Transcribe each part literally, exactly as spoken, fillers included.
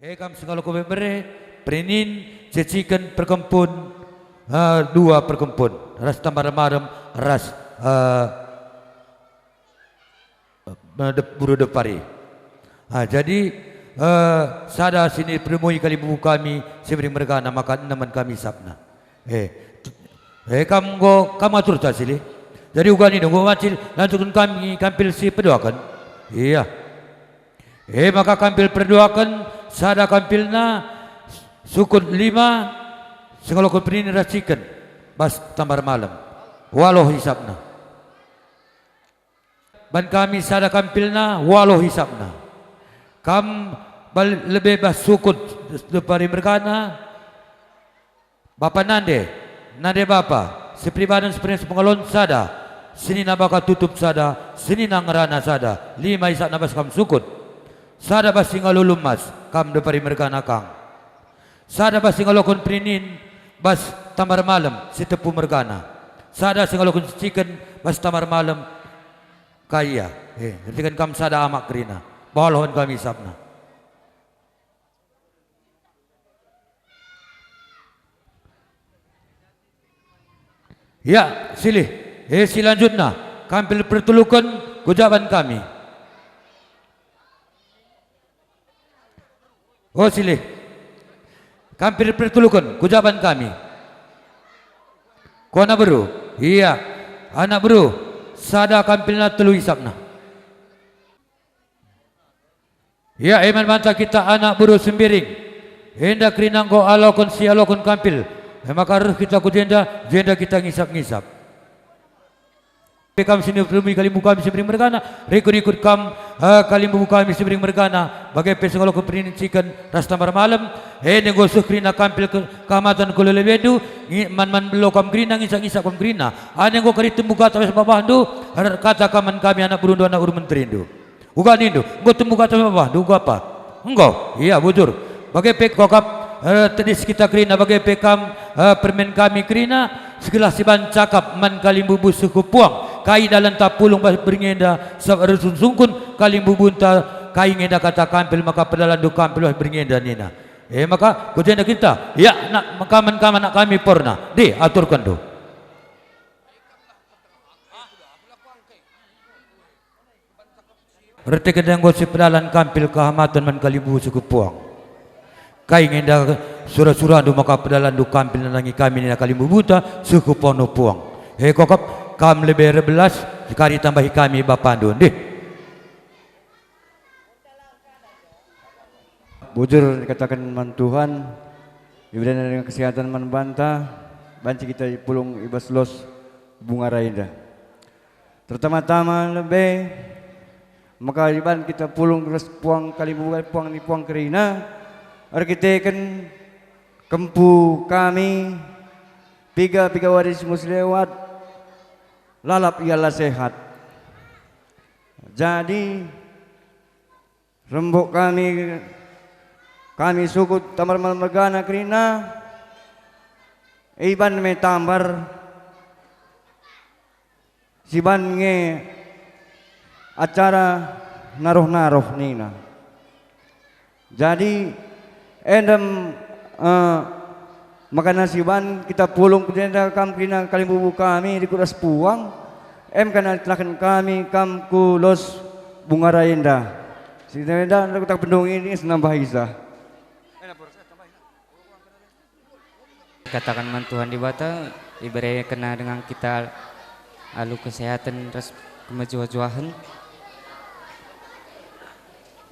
E kam singalo ku bebere, perinin, ceciken, perkempun, eh, dua perkempun, ras tambar malem, ras, eh, eh, dep-, buru depari. Ah, jadi, eh, sada sini peremui kalimbubu kami, si bering mergana maka enemen kami isapna. Eh, eh, kam enggo, kam aturta, Silih. Jadi uga nindu enggo macil, lanjutken kami kampil si peduaken. Iya. Eh, maka kampil peduaken, sada kampilna sukut lima, singalo ku perinin ras ciken, bas tambar malem. Waloh isapna. Ban kami sada kampilna, waloh isapna. Kam bal-, lebe bas sukut depari mergana, bapa nande, nande bapa, sepribaden, seperina, sepengalon sada, senina baka tutup sada, senina ngerana sada, lima isapna bas kam sukut. Sada bas singalo lumas, kam depari mergana kang. Sada bas singaloken perinin, bas tambar malem, si tepu mergana. Sada singaloken ceciken, bas tambar malem, kai ia. Eh, ertiken kam sada amak kerina. Balohen kami isapna. Ya, Silih. Eh, si lanjutna, kampil pertuluken, kujaban kami. O, Silih. Kampil pertuluken, kujaban kami. Ku anak beru. Iya. Anak beru. Sada kampilna telu isapna. Iya, e man banta kita anak beru Sembiring. Enda kerina enggo aloken si aloken kampil. E maka reh kita ku jenda, jenda kita ngisap-ngisap. Pe kam sini peremui kalimbubu kami si bering mergana, rikut-rikut kam, eh, kalimbubu kami si bering mergana, bage pe singalo ku perinin ciken ras tambar malem, enda enggo seh kerina kampil ke-, kehamaten ku lebendu, ngi-, man-man belo kam kerina, ngisap-ngisap kam kerina. Enda enggo kari tembu kata bas babahndu, er-, kata kam man kami anak berundu, anak uru menterindu. Uga nindu, enggo tembu kata bas babahndu, uga apa? Enggo, iya, bujur. Bage pe kap, eh, tedis kita kerina, bage pe kam, eh, permen kami kerina, segelah siban cakap man kalimbubu seh ku puang, kai dalanta pulung bas bering enda, sabap ersusun sungkun kalimbubunta, kai nge enda kata kampil, maka pedalanndu kampil bas bering enda nina. E maka, ku jenda kita, ya, nak, maka man kam anak kami porna, dih, aturkenndu. Ertiken enda enggo si pedalan kampil kehamaten man kalimbubu seh ku puang. Kai nge enda sura-surandu maka pedalanndu kampil nandangi kami nina kalimbubunta seh ku puang nu puang. He kokap, kam lebe erbelas, sekali tambahi kami bapandu. Ndih. Bujur ikataken man Tuhan, iberena kesehatan man banta, banci kita pulung i bas los Bungara enda. Pertama-tama lebe, maka iban kita pulung ras puang kalimbubu, puang ni puang kerina, erkiteken kempu kami, piga-piga wari si enggo si lewat, lalap ia la sehat. Jadi, rembuk kami, kami sukut tambar malem mergana kerina, iban me tambar, siban nge acara naroh-naroh nina. Jadi, endem, eh, maka nasiban kita pulung ku jenda kam kerina kalimbubu kami rikut ras puang, em kena telaken kami kam ku los Bungara enda. Si enda kutak pendungi ini senambah isa. Kataken man Tuhan Dibata, iberekenNa dengan kita alu kesehatan ras kemejuah-juahen.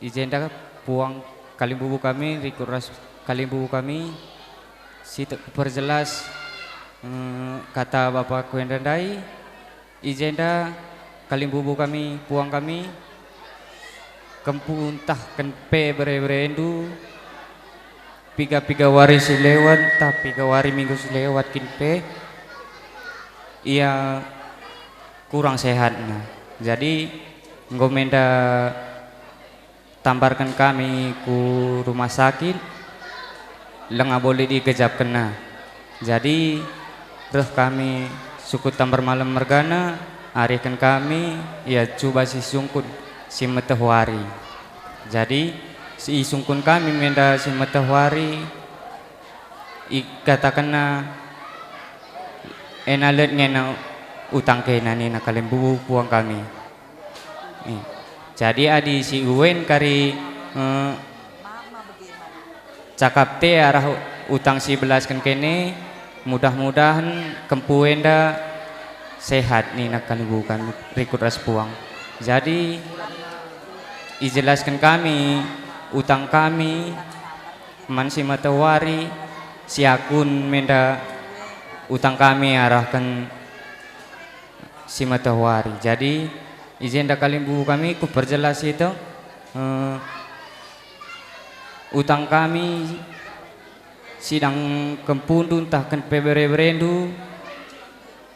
I jenda puang kalimbubu kami, rikut ras kalimbubu kami, si te-, kuperjelas, eh, kata Bapa ku enda ndai. I jenda kalimbubu kami, puang kami, kempu ntah kin pe bere-berendu, piga-piga wari si lewat, ntah piga wari minggu si lewat kin pe, ia kurang sehatna. Jadi, enggo me enda tambarken kami ku rumah sakit, langa boleh digejapkenna. Jadi, reh kami sukut tambar malem mergana, arihken kami ia cuba si sungkun si meteh wari. Jadi, Isungkun kami menda si meteh wari, ikatakenna, "Ena let ngena utang kena," nina kalimbubu puang kami. Eh, jadi adi si Uwen kari, eh, cakap te arah utang si belasken kene, mudah-mudahen kempu enda sehat nina kalimbubu kami rikut ras puang. Jadi, ijelasken kami utang kami man si meteh wari, si akun menda utang kami arahken si meteh wari. Jadi, i jenda kalimbubu kami kuperjelas itu, eh, utang kami sidang kempundu ntah ken pe bere-berendu,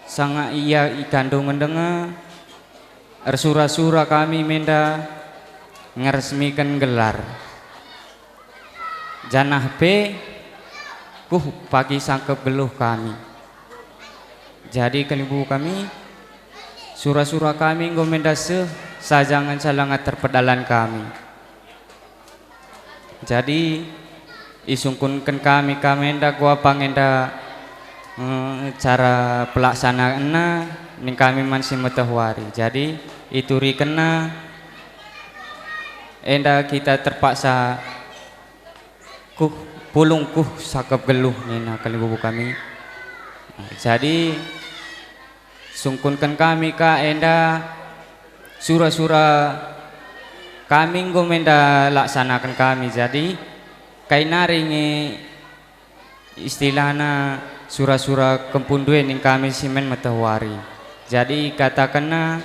sanga ia ikandungen denga, ersura-sura kami menda ngeresmiken gelar. Janah pe kuh pagi sangkep geluh kami. Jadi kalimbubu kami, sura-sura kami enggo menda seh saja ngenca langa terpedalan kami. Jadi isungkunken kami ka menda kuapang enda, eh, cara pelaksanaanna ning kami man si meteh wari. Jadi iturikenna enda kita terpaksa kuh pulung kuh sangkep geluh nina kalimbubu kami. Jadi sungkunken kami ka enda sura-sura kami enggo menda laksanaken kami. Jadi kai nari nge istilahna sura-sura kempundu e ning kami si man meteh wari. Jadi ikatakenna,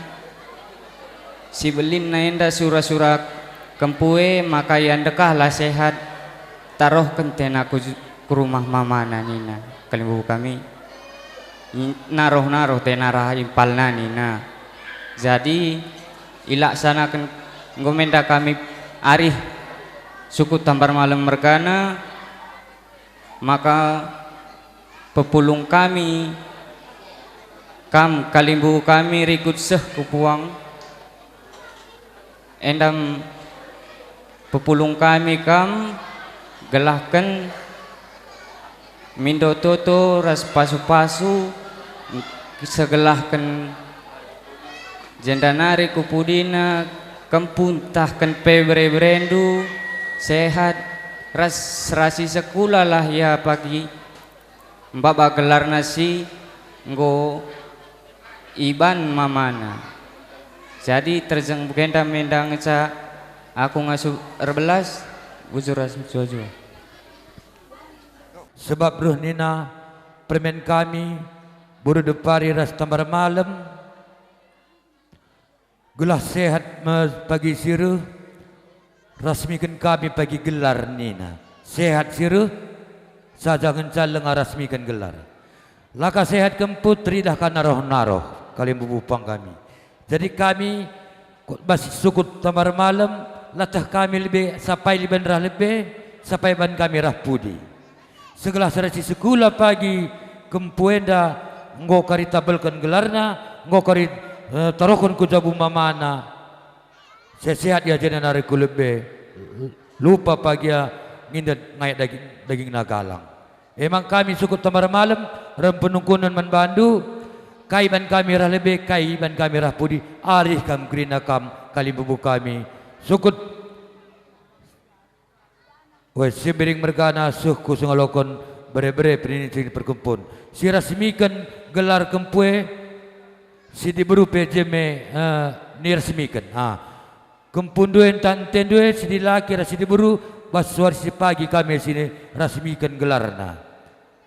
si belinna enda sura-sura kempu e maka ia ndekah la sehat, tarohken tena ku, ku rumah mamana nina kalimbubu kami. Naroh-naroh tena arah impalna nina. Jadi ilaksanaken enggo menda kami arih sukut tambar malem mergana, maka pepulung kami, kam kalimbubu kami rikut seh ku puang, enda pepulung kami kam gelahken mindo toto ras pasu-pasu segelahken. Jenda nari ku pudina kempu ntah ken pe bere-berendu sehat ras serasi sekulalah ia pagi mbaba gelarna si enggo iban mamana. Jadi terjeng bagenda menda ngenca aku ngasup erbelas, bujur ras mejuah-juah. Sebab reh nina permen kami, Buru Depari ras Tambar Malem, gelah sehat me pagi si reh, rasmiken kami pagi gelar nina. Sehat si reh, saja ngenca langa rasmiken gelar. Laka sehat kempu teridah ka naroh-naroh kalimbubu puang kami. Jadi kami ku-, bas sukut Tambar Malem, lateh kami lebe sapai liban rah lebe, sapai ban kami rah pudi. Segelah serasi sekula pagi kempu enda enggo kari tabelken gelarna, enggo kari, eh, tarohken ku jabu mamana. Sehat-sehat ia jenda nari ku lebe, lupa pagi ia ngindet ngayak daging, dagingna galang. Emang kami sukut Tambar Malem, reh penungkunen man bandu, kai iban kami rah lebe, kai iban kami rah pudi, arih kam kerina kam kalimbubu kami. Sukut Weh, Sembiring mergana seh ku sengaloken bere-bere pernincing perkempun. Si rasmiken gelar kempu e, si diberu pe jeme, eh, niresmiken. Ah. Kempundu e ntah entendu e, si dilaki ras si diberu, bas wari si pagi kami si rasmiken gelarna.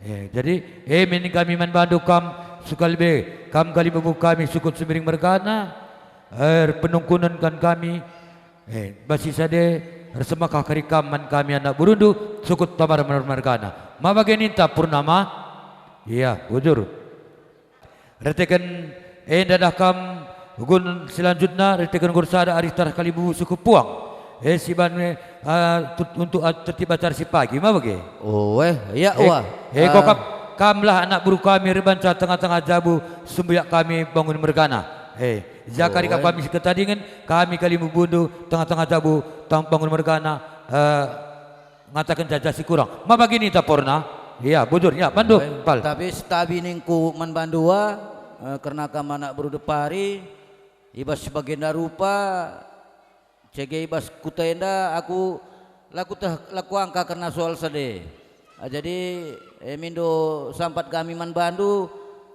Eh, jadi, eh, menen kami man bandu kam, sukal be, kam kalimbubu kami sukut Sembiring mergana, eh, penungkunen kan kami, eh, bas si sade, ersemakah kari kam man kami anak burundu, sukut Tambar mergana. Ma bage ninta Purnama? Iya, bujur. Erteken enda dah kam gun selanjutna, erteken gun sada arih tarah kalimbubu seh ku puang. Eh, si ban, eh, ah, tut-, untuk, ah, tertib acara si pagi, ma bage? Oh, eh, ya, eh, wah. Eh, kok ah. Kam, kamlah anak beru kami rebanca tengah-tengah jabu sembuyak kami bangun mergana. Eh, jaka oh, rikap eh. Kami si ketadingen, kami kalimbubundu tengah-tengah jabu tam-, bangun mergana. eh, ngataken jaja si kurang. Ma bagini taporna? Iya, bujur, ya, bandu, Baik, pal. Tapi setabi ningku man bandu, eh, kerna kam anak beru Depari, i bas bagenda rupa, cege i bas kuta enda aku la kuteh, la kuangka kerna soal sade. Ah, jadi, eh, mindo sampat kami man bandu,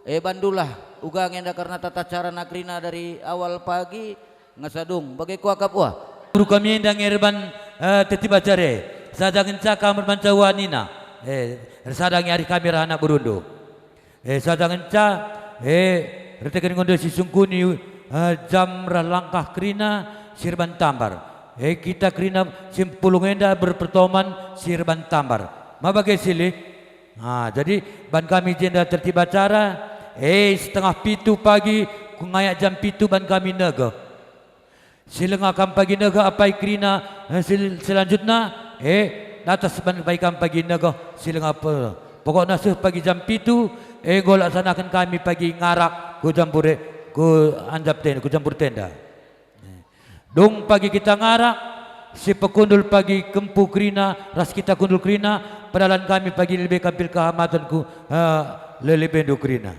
eh, bandulah uga nge enda kerna tata cara kerina dari awal pagi ngasa dung, bage kuakap, wah. Beru kami enda nge erban, eh, tertib acara e. Sada ngenca kam erbanca wah nina, eh, ersada nge arih kami ras anak berundu. Eh, sada ngenca, eh, erteken nggo ndai si sungkuni, eh, jam ras langkah kerina si erban tambar. Eh, kita kerina si pulung enda berpertoman si erban tambar. Ma bage silih? Ah, jadi ban kami jenda tertib acara, eh, setengah pitu pagi, ku ngayak jam pitu ban kami nege. Si langa kam pagi nege apai kerina, eh, sil-, selanjutna, eh, datas ban apai kam pagi nege si langa pe-, pokokna seh pagi jam pitu, eh, enggo laksanaken kami pagi ngarak ku jambure, ku anjap tenda, ku jambur tenda. Dung pagi kita ngarak, si pekundul pagi kempu kerina ras kita kundul kerina, pedalan kami pagi lebe kampil kehamaten ku, eh, lelebendu kerina.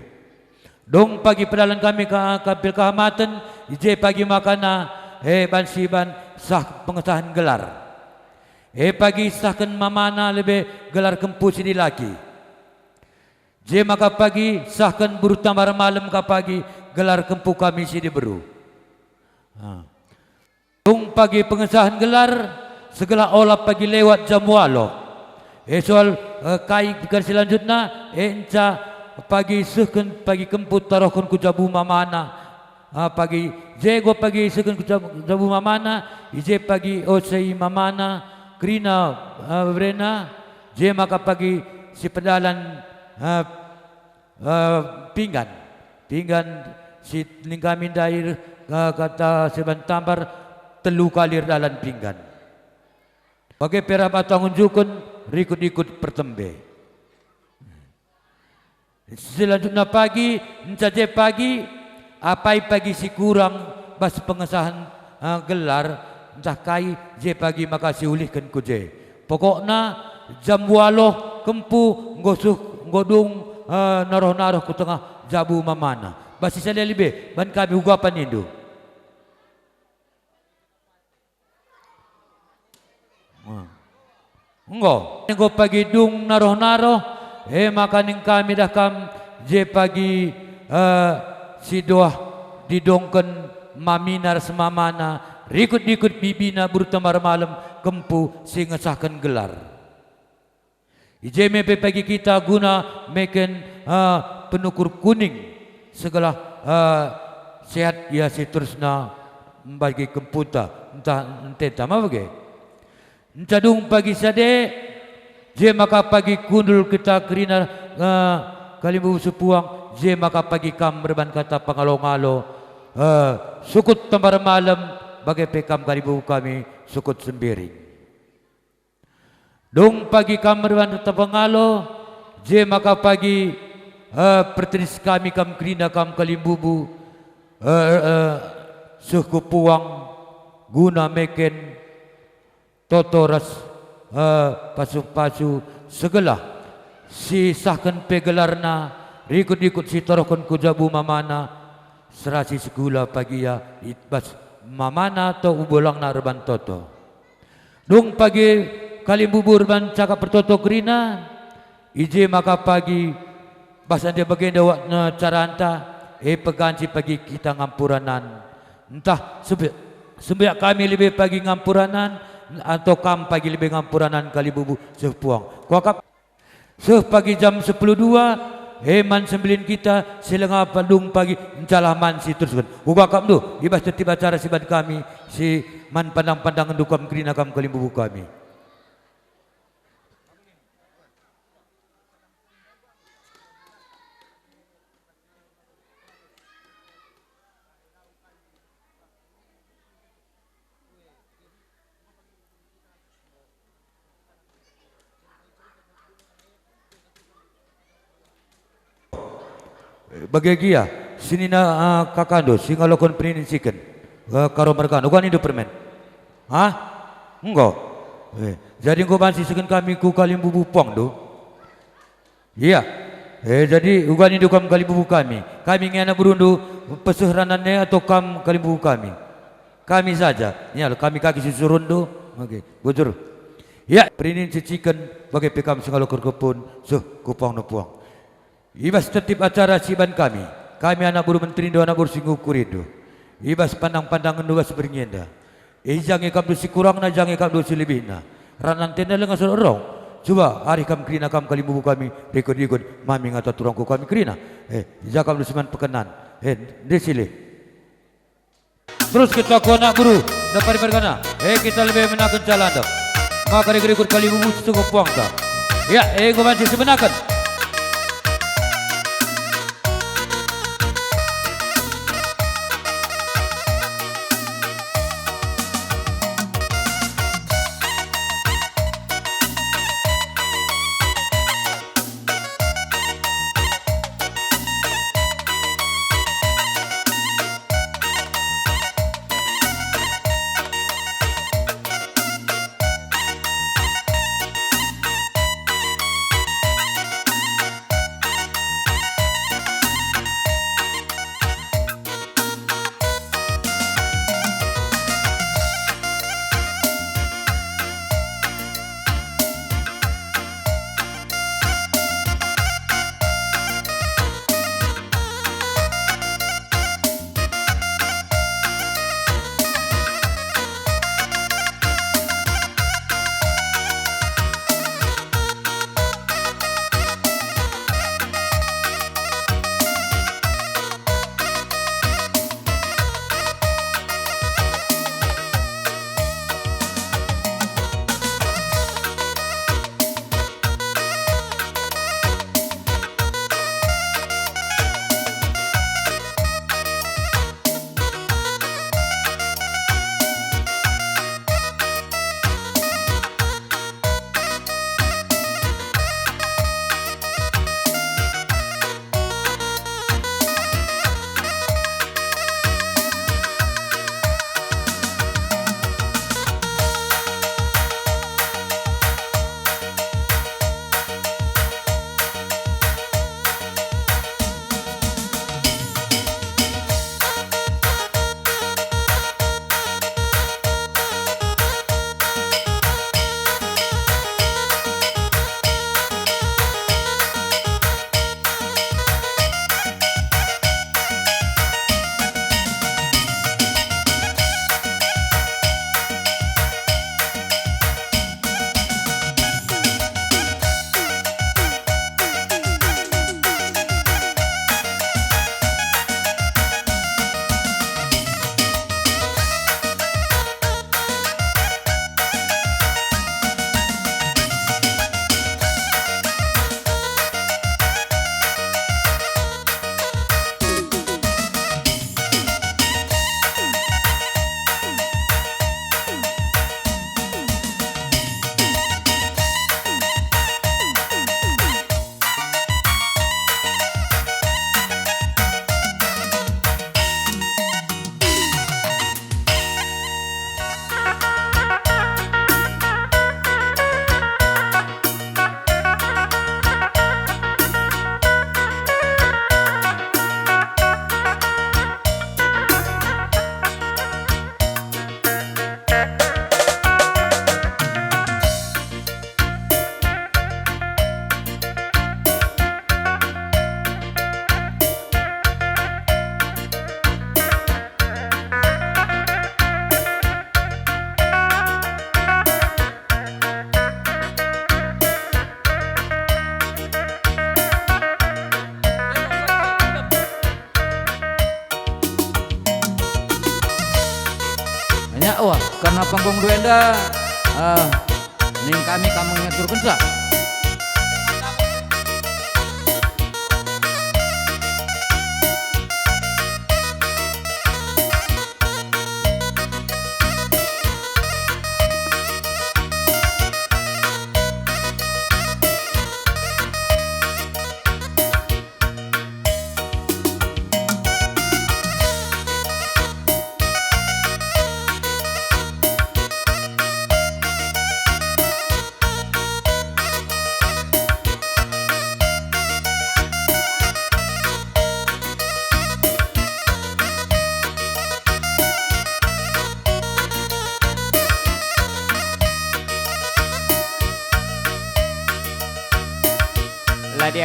Dung pagi pedalan kami ka-, kampil kehamaten, i je pagi makana, eh, banci ban sah pengesahen gelar. Eh, pagi sahken mamana lebe gelar kempu si dilaki. Je maka pagi sahken beru tambar malem ka pagi gelar kempu kami si diberu. Ah. Dung pagi pengesahen gelar, segelah ola pagi lewat jam waluh. E soal, eh, kai gelar selanjutna, eh, enca pagi sehken pagi kempu tarohken ku jabu mamana. Ah, pagi je enggo pagi sehken ku jab-, jabu mamana, i je pagi osei mamana, kerina, eh, berena, je maka pagi si pedalan, eh, eh, pinggan. Pinggan si ningkami ndai, eh, kata si erban tambar telu kali erdalan pinggan. Bage pe raba tangunjuken rikut-ikut pertembe. Selanjutna pagi, enca je pagi, apai pagi si kurang bas pengesahen, eh, gelar, ntah kai je pagi maka siulihken ku je. Pokokna, jam waluh kempu enggo suh, enggo dung, eh, naroh-naroh ku tengah jabu mamana. Bas si sada lebe, ban kami uga panindu. Enggo, enggo pagi dung naroh-naroh, e maka ningkami dah kam je pagi, eh, si doah didongken mamina ras mamana, rikut-rikut bibina beru tambar malem kempu si ngesahken gelar. I je me pe pagi kita guna meken, eh, penukur kuning, segelah, eh, sehat ia si terusna bagi kempunta, ntah ententa ma bage. Enca dung pagi sade, je maka pagi kundul kita kerina, eh, kalimbubu sepuang, je maka pagi kam erban kata pengalo-ngalo, eh, sukut tambar malem, bage pe kam kalimbubu kami sukut sembiring. Dung pagi kam erban kata pengalo, je maka pagi, eh, pertedis kami kam kerina kam kalimbubu, eh, eh, seh ku puang guna meken toto ras, eh, pasu-pasu segelah si sahken pe gelarna, rikut-rikut si tarohken ku jabu mamana, serasi sekula pagi ia i bas mamana tah u bolangna erban toto. Dung pagi kalimbubu erban cakap pertoto kerina, i je maka pagi bas ande bagenda wakna caranta, e peganci pagi kita ngampuranan. Ntah sembe-, sembeyak kami lebe pagi ngampuranan, atau kam pagi lebe ngampuranan kalimbubu seh puang. Kuakap. Seh pagi jam sepuluh dua, e man sembilin kita, si langa dung pagi, encalah man si terusken. Uga kam du, i bas tertib acara si ban kami, si man pandang-pandangenndu kam kerina kam kalimbubu kami. Bage gia, senina, ah, kakandu, si ngaloken peninin siken, eh, Karo mergana, uga nindu permen. Hah? Enggo. Eh, jadi enggo banci isehken kami ku kalimbubu puangndu? Ia. Eh, jadi uga nindu kam kalimbubu kami. Kami nge anak berundu, peseh ranan e atau kam kalimbubu kami? Kami saja. Ia, kami kaki si suruhndu. Oke, bujur. Ia, perinin ciciken bage pe kam sengalo kerkepun, seh ku puangndu puang. I bas tertib acara si iban kami, kami anak beru menterindu, anak beru si ngukurindu. I bas pandang-pandangenndu bas berngi enda. I ja nge kamndu si kurangna, i ja nge kamndu si lebihna. Ranan tenda lenga sodok rong. Cuba, arih kam kerina kam kalimbubu kami, rikut-rikut, mami ngata turangku kami kerina. Eh, i ja kamndu si man pekenan. Eh, ndai silih. Terus kita ku anak beru, ndapari mergana. Eh, kita lebe menaken calanda. Maka rikut-rikut kalimbubu si seh ku puangta. Ya, eh, enggo banci sibenaken. Nyak wah, karena panggung dua enda, eh, ning kami kamu ngaturkenca.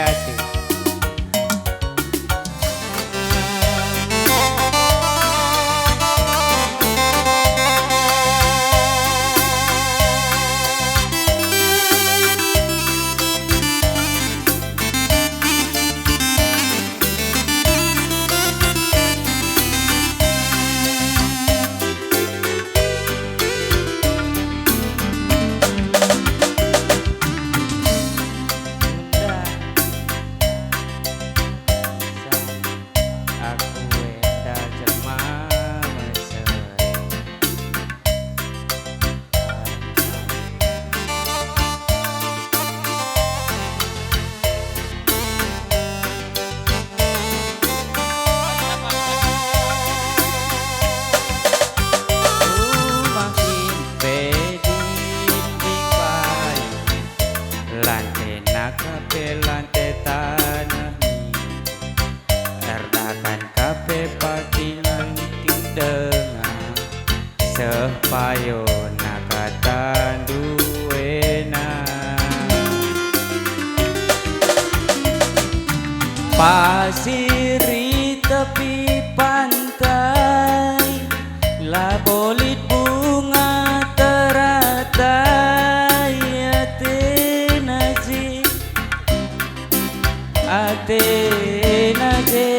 ate. Aku enda jelma meseri. Rumah kin pe dinding bayu, lantena ka pe lante taneh min. Erdakan ka pe pake ranting denga, seh payona kata nduena. Pasir i tepi pantai, labo lit bunga teratai, atena je. Atena je.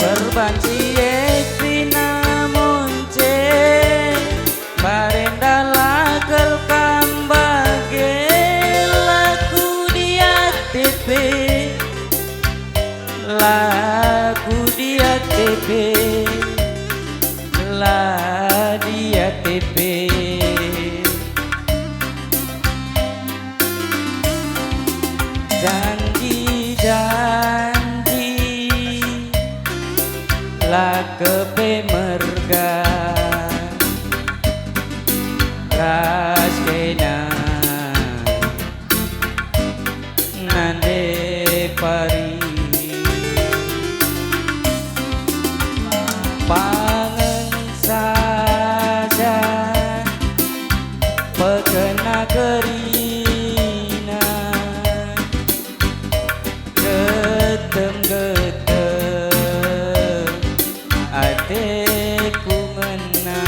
Perbanci e kerina monce, barenda la kal kam bage, la ku diat tepe. La ku diat tepe, la diat tepe. Janji-janji la kepe merga ras kena. Nande pari pangen saja pekena kerina, getem-getem ateku ngena.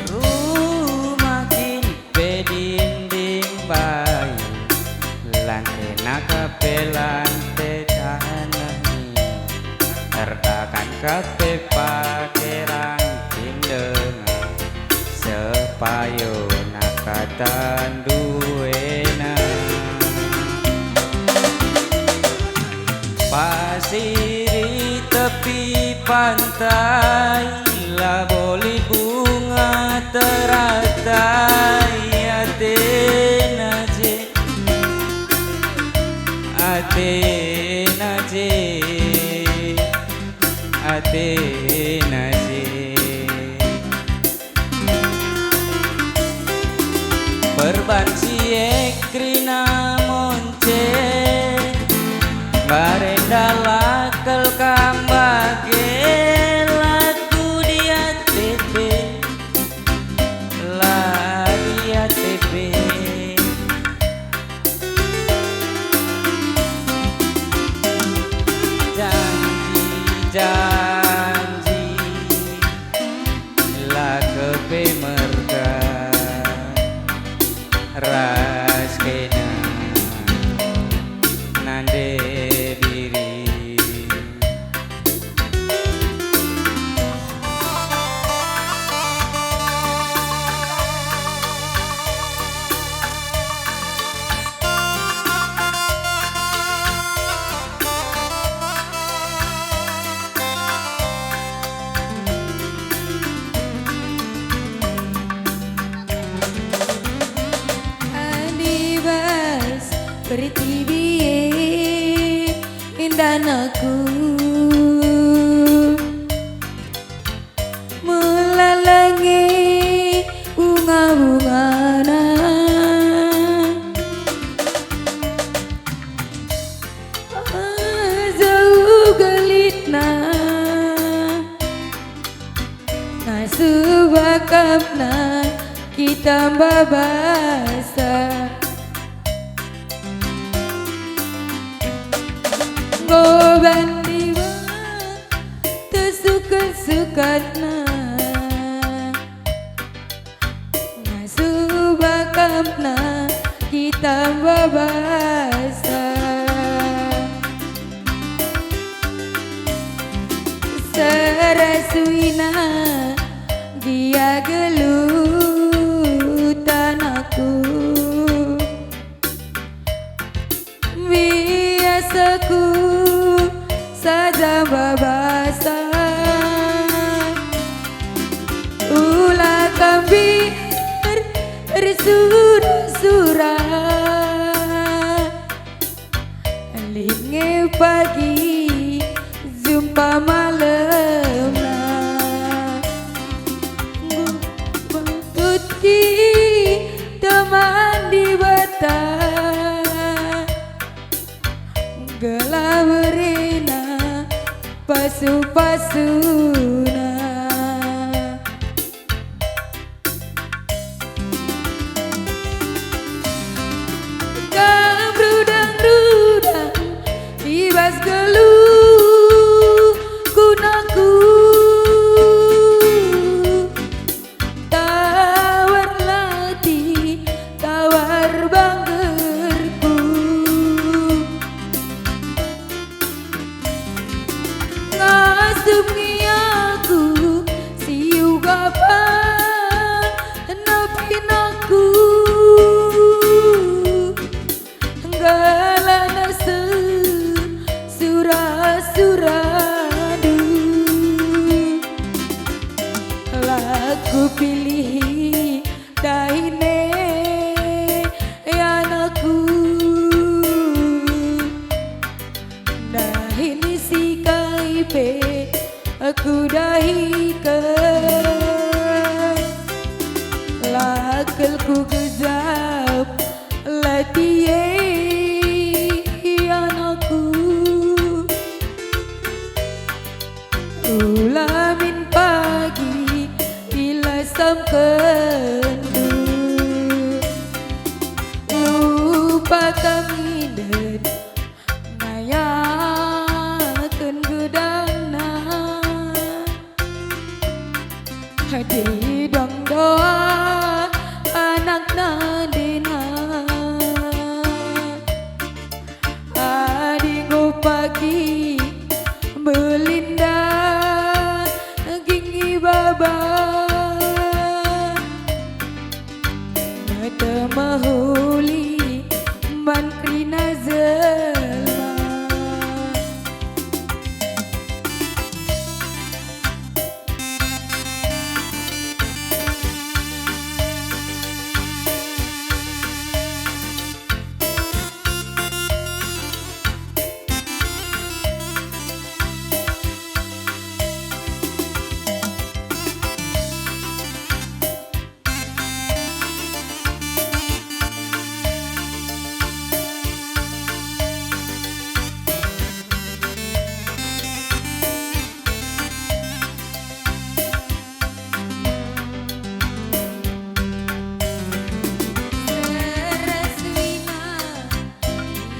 Rumah kin pe dinding bayu, lantena ka pe lante taneh min, erdakan ka pe pake ranting denga, seh payona kata nduena. Pasir i tepi pantai, labo lit bunga teratai, atena je, atena je, atena je. Perbanci e kerina monce, barenda la kal kam bage, la ku diat tepe, la diat tepe. Janji-janji Ertibi e indanakku, melalangi bunga-bungana, jauh gelitna, ngasup akapna kita mbabasa. Enggo bandi bas tesuket-suketna, ngasup akapna kita mbabasa. Serasuina gia gelut anakku, biasaku saja mbabasa. Ula kam mbiar ersura-sura, lit nge pagi jumpa malemna. Bututki teman Dibata, gelah berena pasu-pasuna. Kam rudang-rudang i bas geluhku nakku, tawar lati, tawar banggerku. Ngasup nge aku si uga panapinakku, nggalana sura-surandu. La kupilihi dahin e, e anakku, dahin si kai pe aku dahiken. La kal kugejap lati e, e anakku. Ula min pagi ilasamkenndu, lupa kam nginden ngayaken gedangna. Didong doa anakna ndena. Adi enggo pagi belinda gingi baba, mete mehuli man kerina jelma.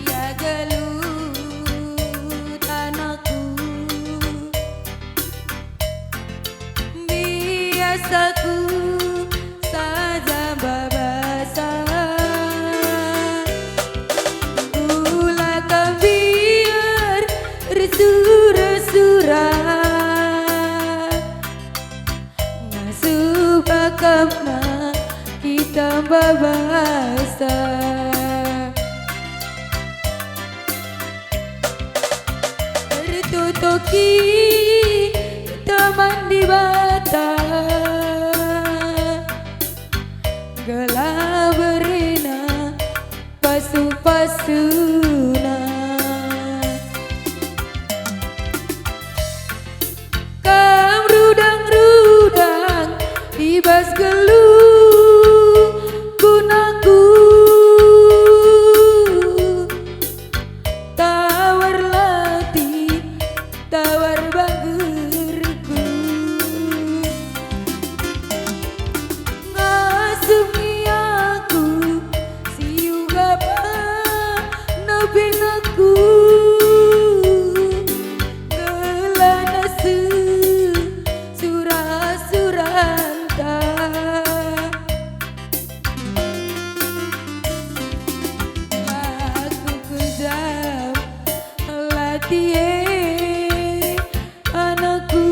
Ia gelut anakku, biasaku saja babasa. Ula kam mbiar ersura-sura, ngasup akapna kita babasa. Ertotoki teman Dibata, gelah berena pasu-pasuna. Kam rudang-rudang i bas geluh gunaku, tawar lati, tawar banggerku. Ngasup nge aku si uga pa noben aku, gelah nase sura-suranta. Aku kejam lati e anakku,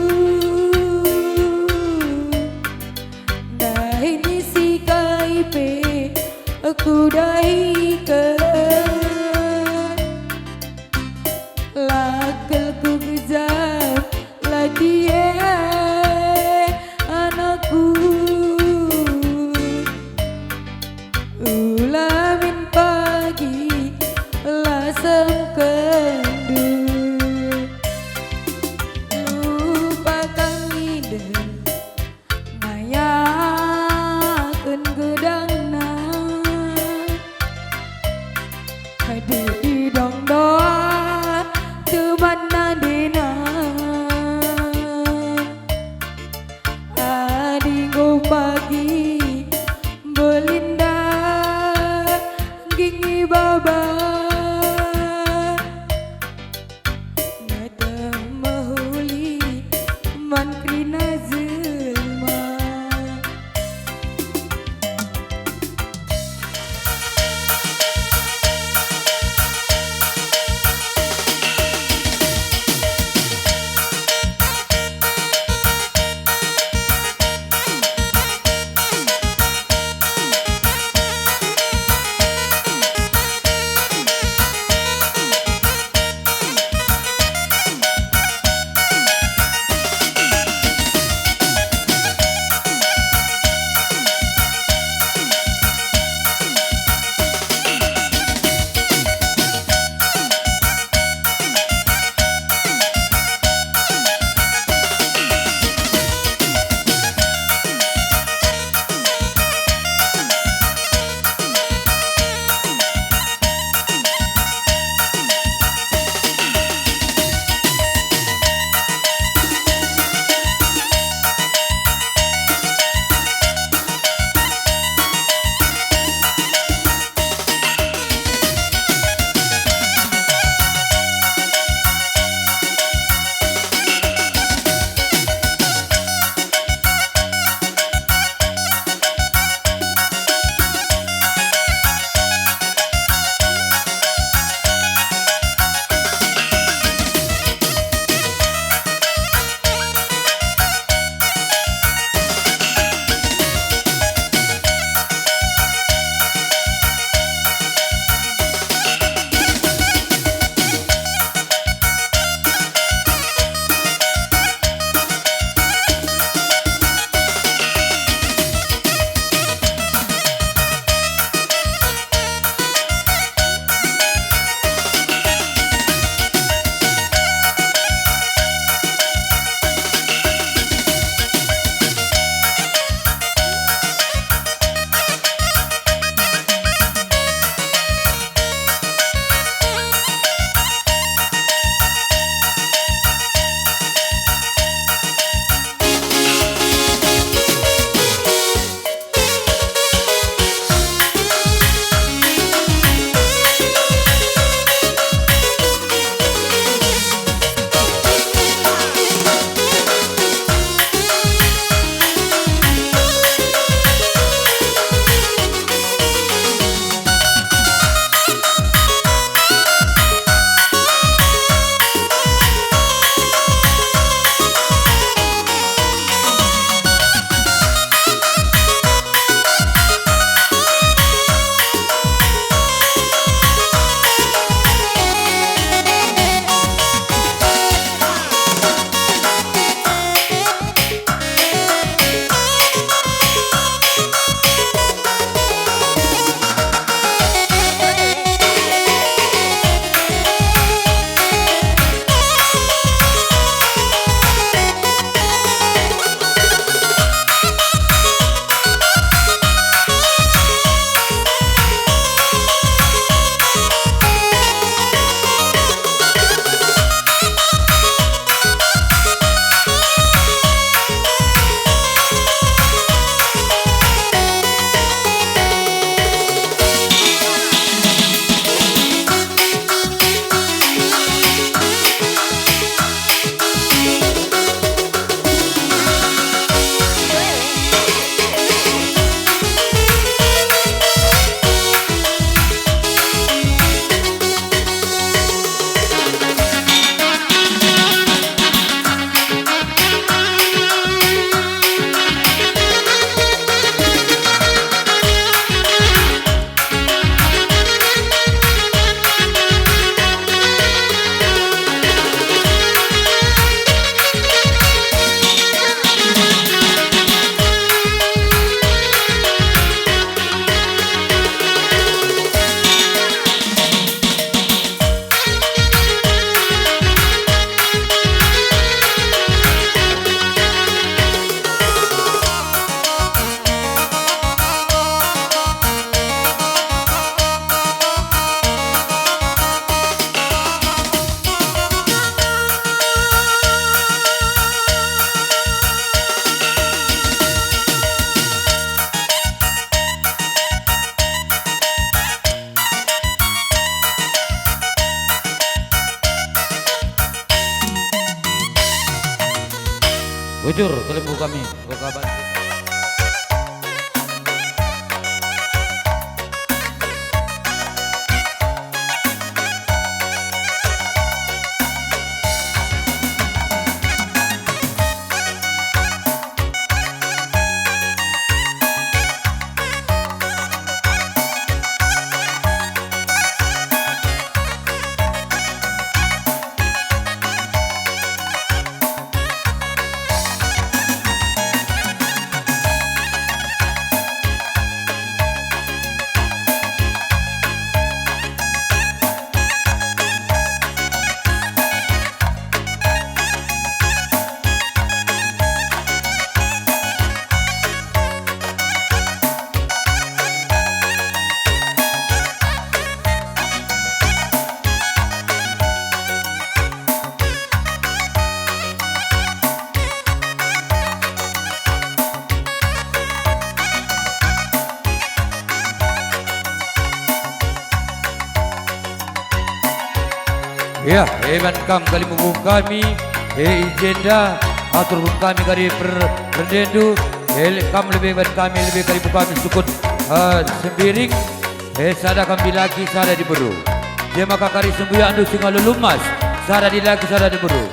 dahin isi kai pe aku dahiken. La kal ku kejam lati e anakku, ula min pagi lasem kendu. Lupakan nginden ngayaken gedangna. Didong doa temanna ndena. Bujur kalimbubu kami, enggo ka banci. Ya, e ban kam kalimbubu kami, e i jenda, atur pun kami kari per-, perndendu, e le-, kam lebe ban kami lebe kalimbubu kami sukut, eh, Sembiring, e sada kam dilaki, sada diberu. Dia maka kari sembuyakndu si ngalo lumas, sada dilaki, sada diberu.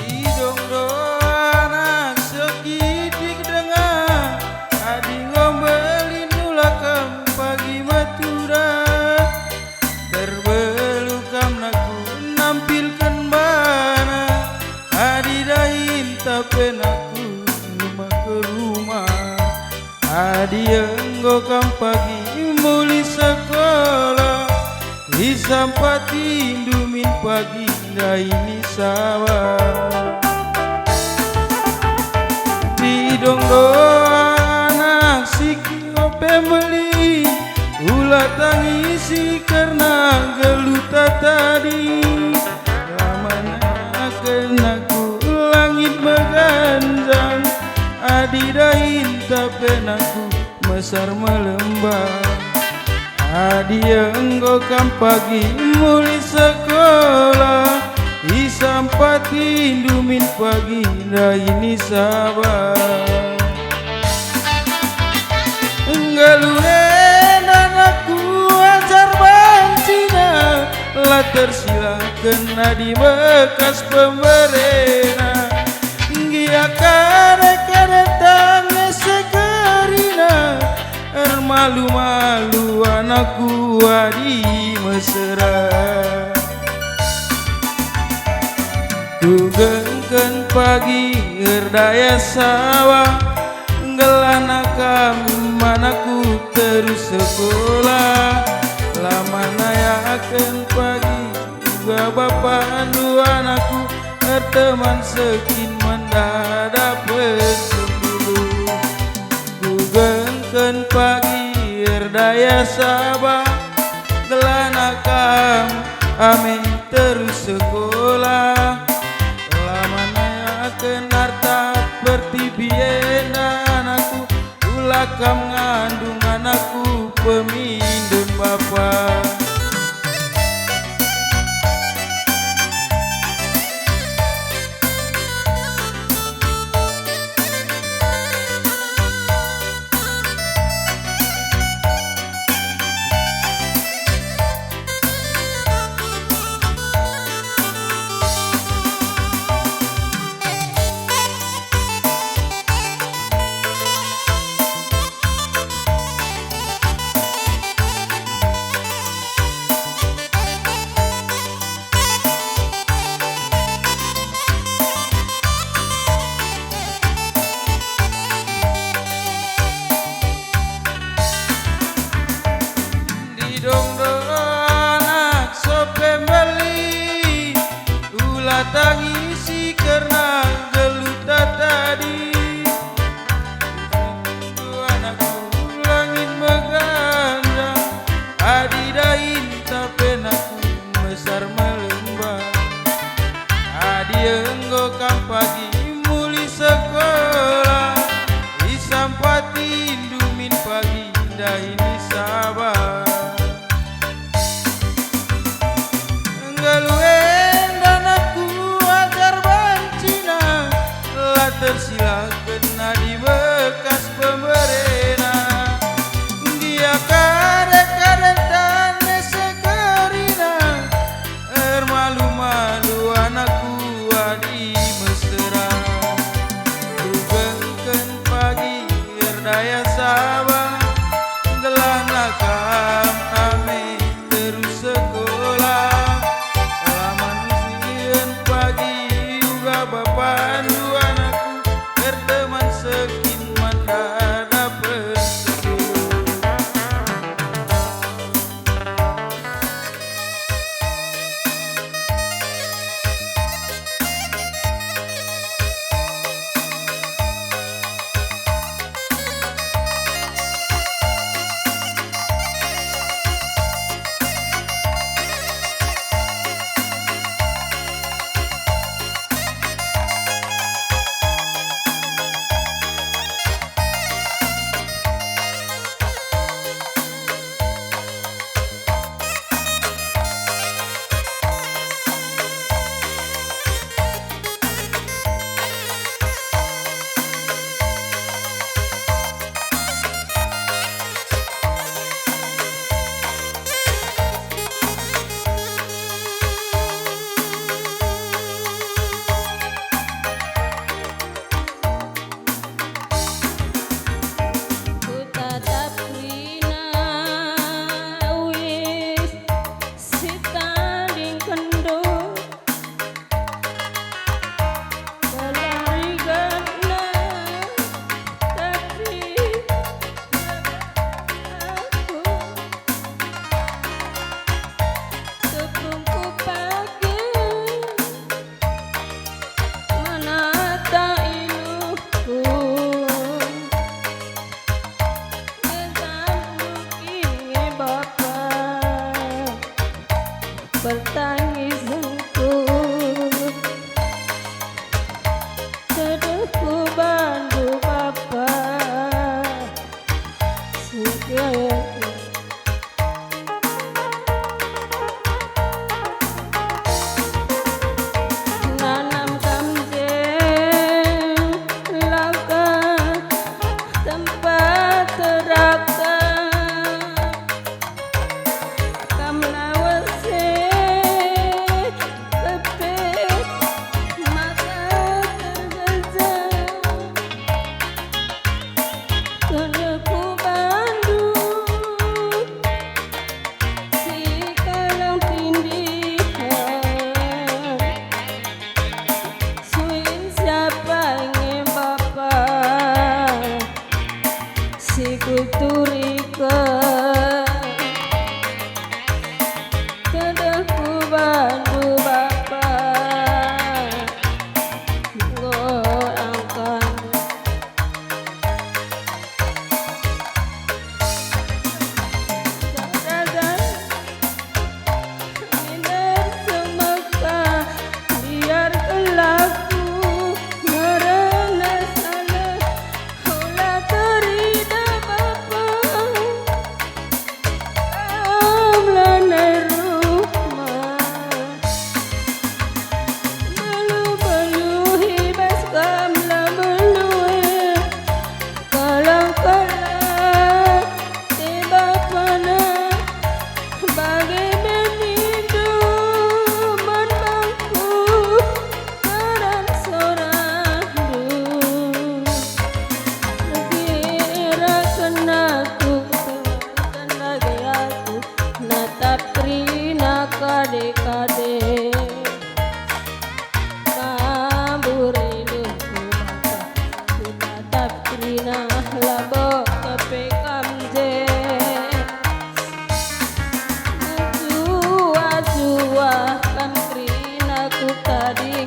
Idong do anak sekitik denga, adi enggo mbelin ula kam pagi metura. Terbelu kam nakku nampilken bana, adi dahinta pe nakku rumah ke rumah. Adi enggo kam pagi mulih sekolah, isampatindu min pagi ndai ni sawah. Didong do anak si ope mbelin, ula tangisi kerna geluhta tadi. Lamanaken aku langit meganjang, adi dahinta pe nakku mesar melembang. Adi enggo kam pagi mulih sekolah, isampatindu min pagi ndai ni sawah. Nggeluh enda nakku ajar bancina, la tersilaken adi bekas pemberena. Gia kade-kade tange segerina, ermalu-malu anakku adi mesera. Kugengken pagi erdaya sawah, gelahna kam anakku terus sekolah. La manayaken pagi uga bapandu anakku, erteman sekin mendadak pesembulu. Kugengken pagi erdaya saba, gelahna kam ame terus sekolah. La manayaken arta pertibi enda anakku, ula kam ngandung anakku peminden bapa. Tangisi kerna geluhta tadi. Anakku, langit megana, adi dahinta pe anakku mesar melemba. Adi enggo kam pagi muli sekolah, isampatindu min pagi dahin i Sabah. Nggeluh enda anakku ajar bancina, la tersilaken adi bekas pemberena. Ndia kade-kaden tane sekerina, ermalu-malu anakku adi mesera. Rugengken pagi erdaya Sabah, gelahna kam ame terus sekolah. Laman usihen pagi uga bapandu anakku, erteman sekin man dadapen sekolah. Kutatap kerina uis si tadingkenndu, kelariganna tapi aku tepungku pagi. Menata iluhku, ngesambuki nge Bapa, pertangisenku, tedehku bandu Bapa. Nanam kam je laka tempat teraka, kam lawes e kepe maka tergeja. Kena ku bandu si kalang tindihan, suin siapa nge Bapa si kuturiken. Tedehku bandu Bapa, enggo angkan. Dagan minder semeka, biar kelaku merana salah, ola terida Bapa. Kam lanai rumah, belu-belu i bas kam la belu e. Kalang-kalang e bapana, bage be nindu man bangku. Karan sorandu. Erkiraken aku, tentanken dage aku, natap kerina kade-kade. Kabur iluhku Bapa, kutatap kerina labo kepe kam je. Mejuah-juah kam kerina ku tadi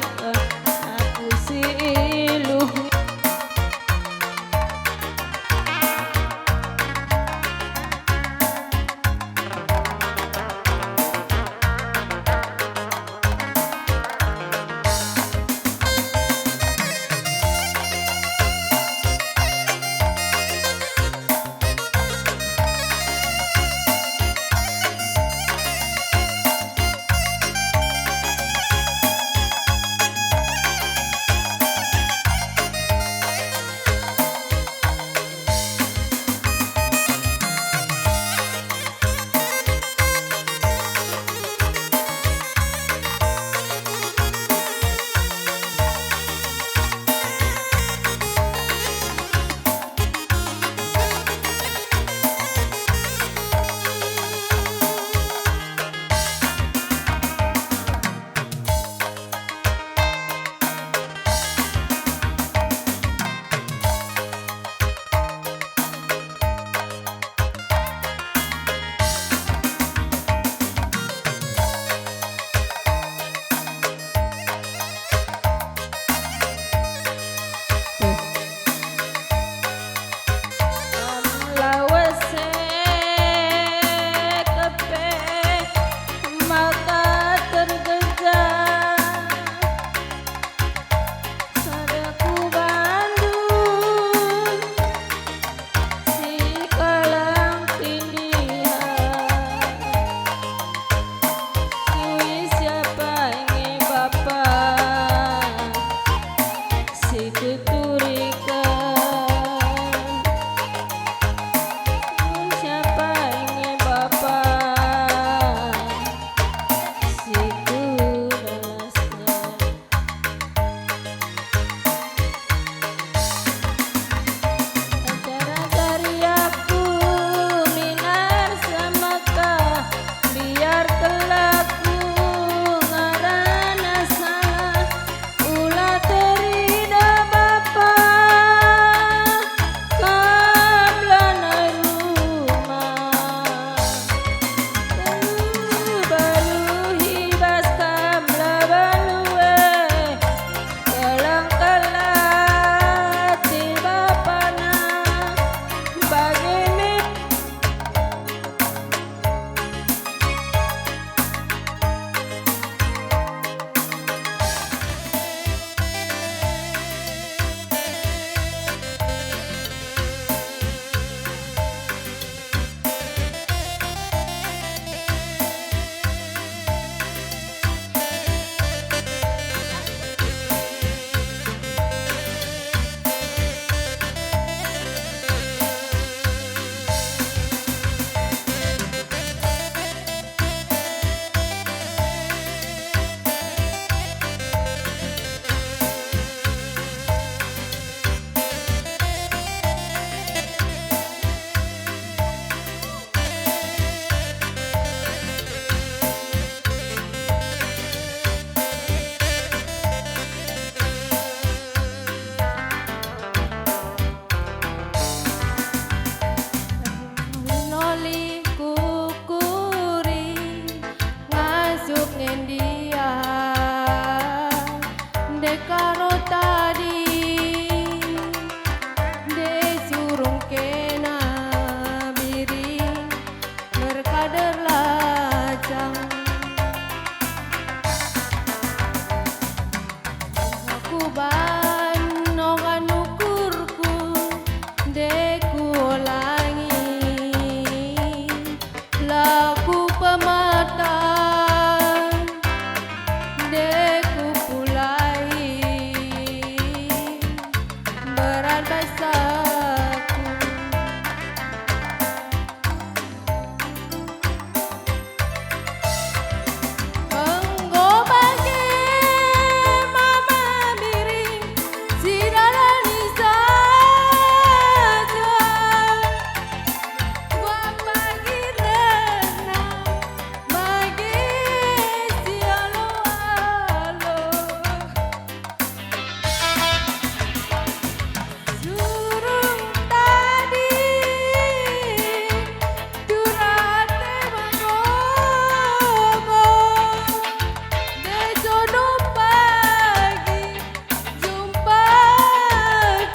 Suk ngendia, ndeka ro tadi, nde surung kena biring, merkader lacang. Aku ban nongan ukurku, nde kuolangi. La kupematang, nde kupulai, berat basaku. Enggo bage mama biring, si dalani saja. Kuapagi rena bage si alo-alo. Surung tadi, turate magogo, nde jodo pagi. Jumpa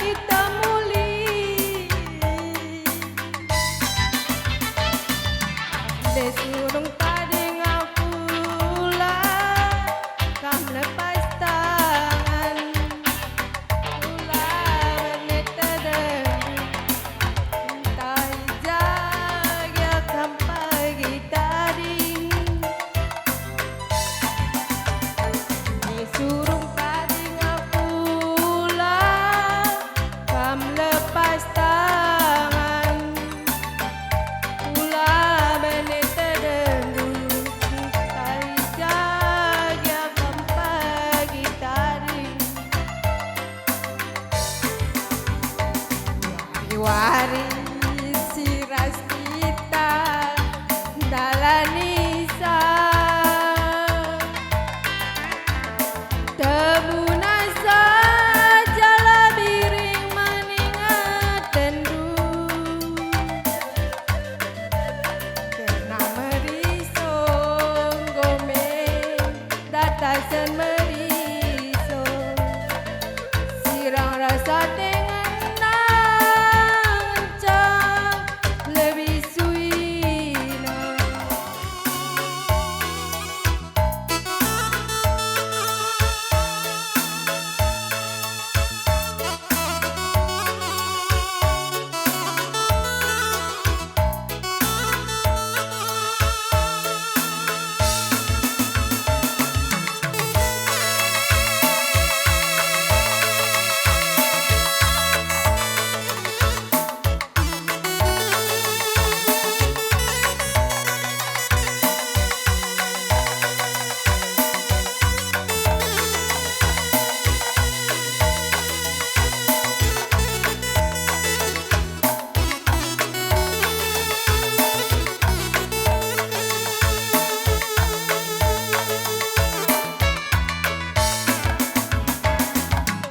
kita muli. Nde surung tading aku la kam lepas tangan. Ula bene tedeng. Ntai jage kam pagi tading. Ni surung tading aku la kam lepas tangan. Ula bene tedeng dulu, ntai jage kam pagi tading. Wari-wari si ras kita ndalani sa, tebuna saja la biring man ingatenndu. Kerna meriso enggo me datasen meriso, sirang rasa tengen ngenca lebih suina.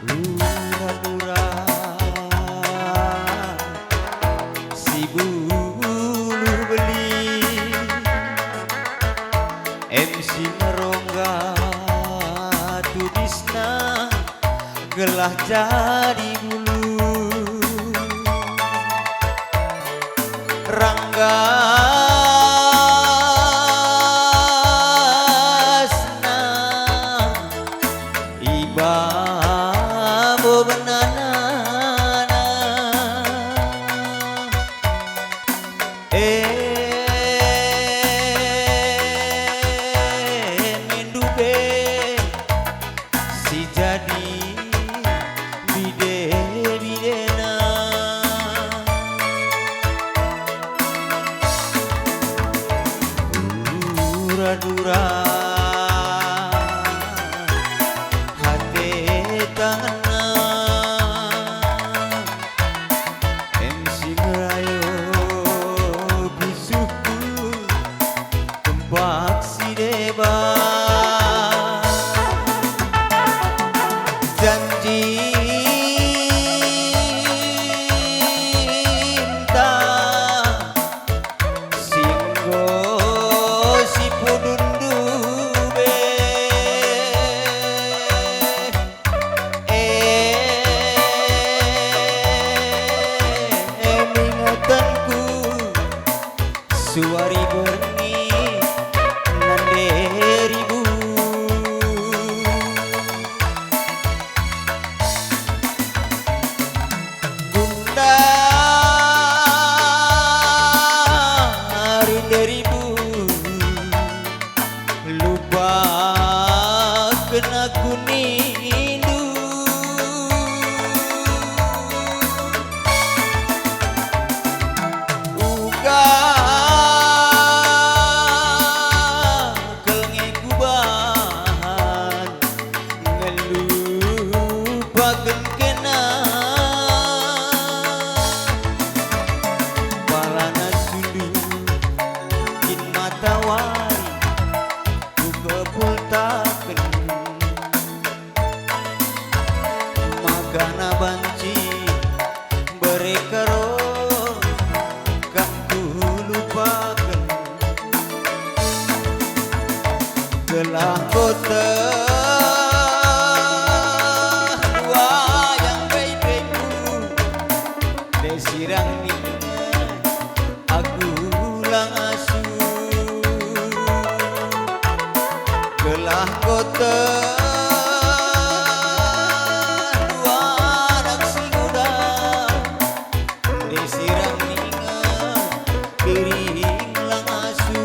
Lura-lura si bulu beli, em si merongga tumisna gelah jadi bulu. Ranggasna i babo benanana. E, nindu be si jadi bide-bidena. Dura-dura ate tangenna. Em si merayup isuhku, kempak si deban. Janjinta si enggo sipudunndu. Kena ku nindu uga kal nge kubahan ngelupaken kena. Palana sundu kin matawari kukepultaken. Makana banci bere karo kam kulupaken. Gelah koteh wayang baibeku, de sirang ninge aku lang asu. Gelah koteh dua anak si nguda, de sirang ninge biring lang asu.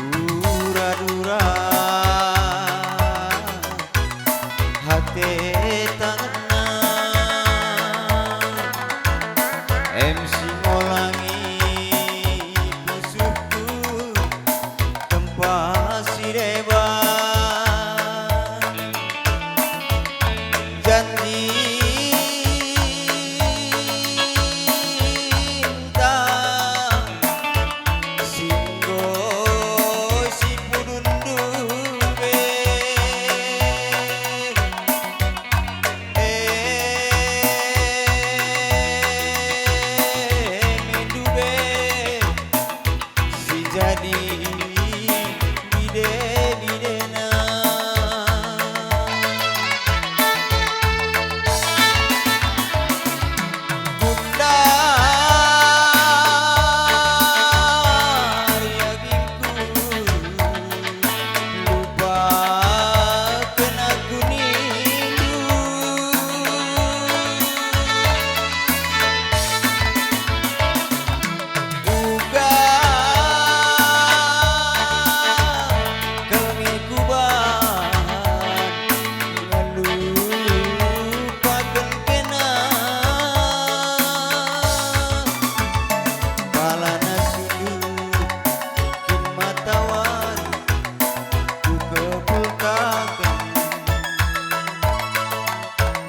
Dura-dura ate tangenna, em si ngolangi pusuhku tempa si deban. Janji cinta si enggo sipudun ndube, e, me ndube si jadi bide-bidena. Gundari agingku, lupaken aku nindu. Uga kal nge kubahan ngelupaken kena. Palana sundu kin matawari kukepultaken.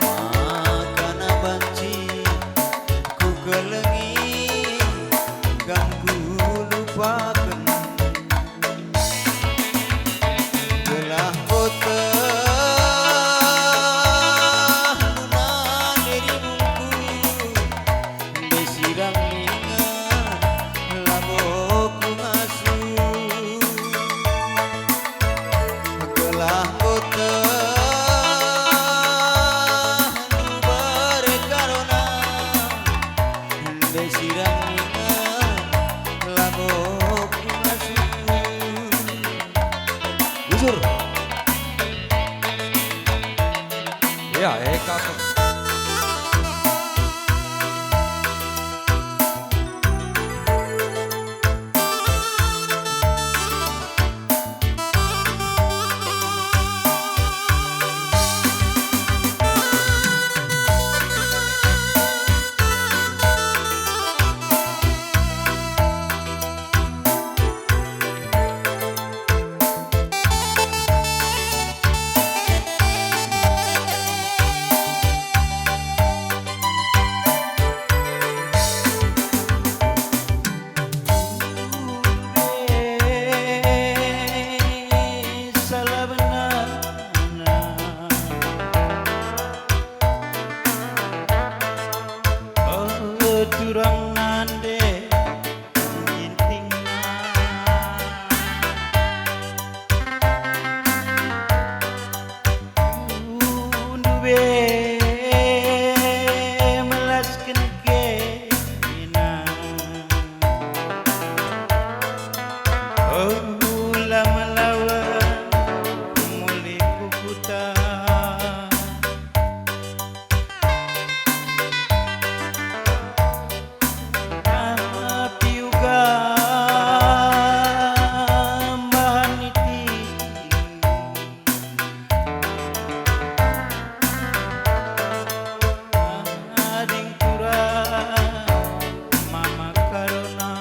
Makana banci kukelengi kam kulupaken. Gelah koteh nunane ribungku, ende sirang ninga labo kungasup. Gelah koteh ndubere karona, ende sirang ninga labo kungasup. Bujur. Ya, Eka. Ula melawen muli ku kuta. Tapi uga mbahan niti. Ading turang mama karona.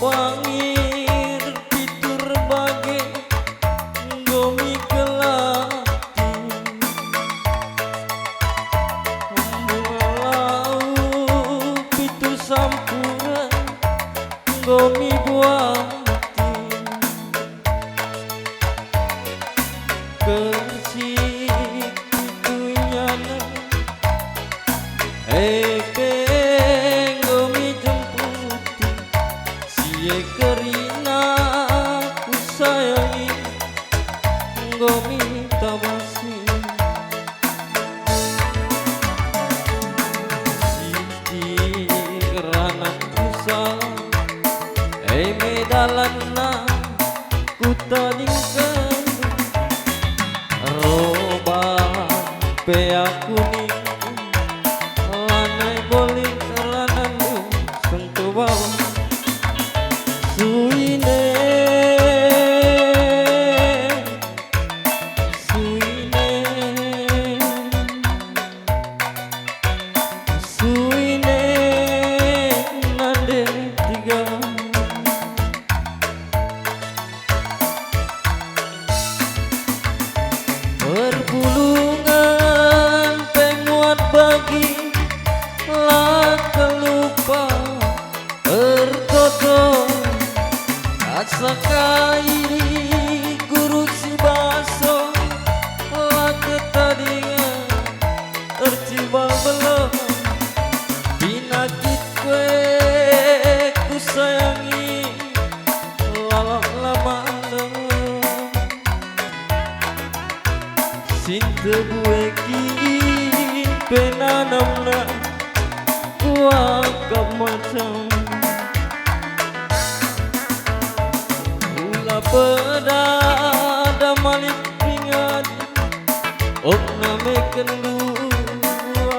Pangir pitu erbage enggo mi kelati, lau pitu sampuren enggo mi buati. Kersik pitu inyanen, e pe enggo mi jemputi, si e kerina kusayangi enggo mi tabasi. Siti ranan kusalah, e me dalanna kutadingken, roba pe aku ningku, lanai bolin ranandu sentuh bawah. Suine, suine. Suine nande tiga. Perpulungen pe muat bagi, la kelupa ertoto, asa kai guru si baso, la ketadingen ercibal beleng. Pinakit kue kusayangi, lalap la malem. Sinte bue kin pe nanamna kuakap macam. Ula pedada malit pingadi, okna mekenndu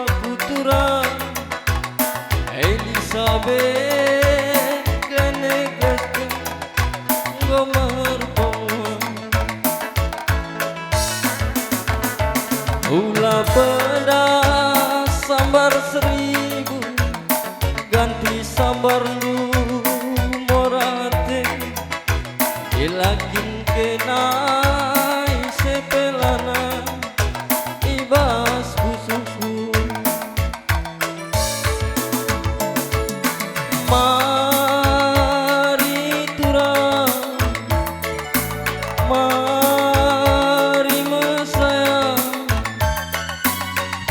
aku turang. Elisabet kene kesken enggo merpengua. Ula peda sambar seribu, ganti sambarndu morate. Ila kin kena ise pe lanai i bas pusuhku. Mari turang, mari mesayang,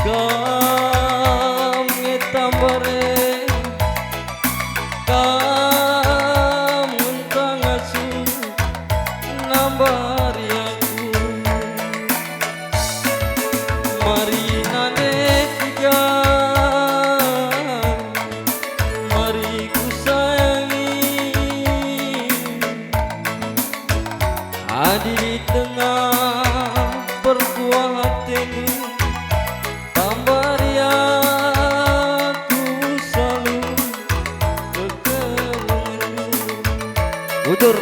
kam nge tambare, kam ngentang asu nambari aku. Mari nande tiga, mari kusayangi. Adi di tengah perkuah atendu, tambari aku salu kekelengenndu. Bujur.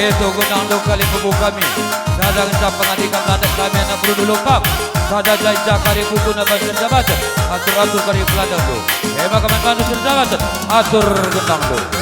Eto genang do kali kubu kami. Sada ngenca pengadikan landak kami anak berudu lokam. Sada jaja kali kubu na banten jabaten. Atur-atur kali peladang do. Ema kaman bantu serjabaten. Atur genang do.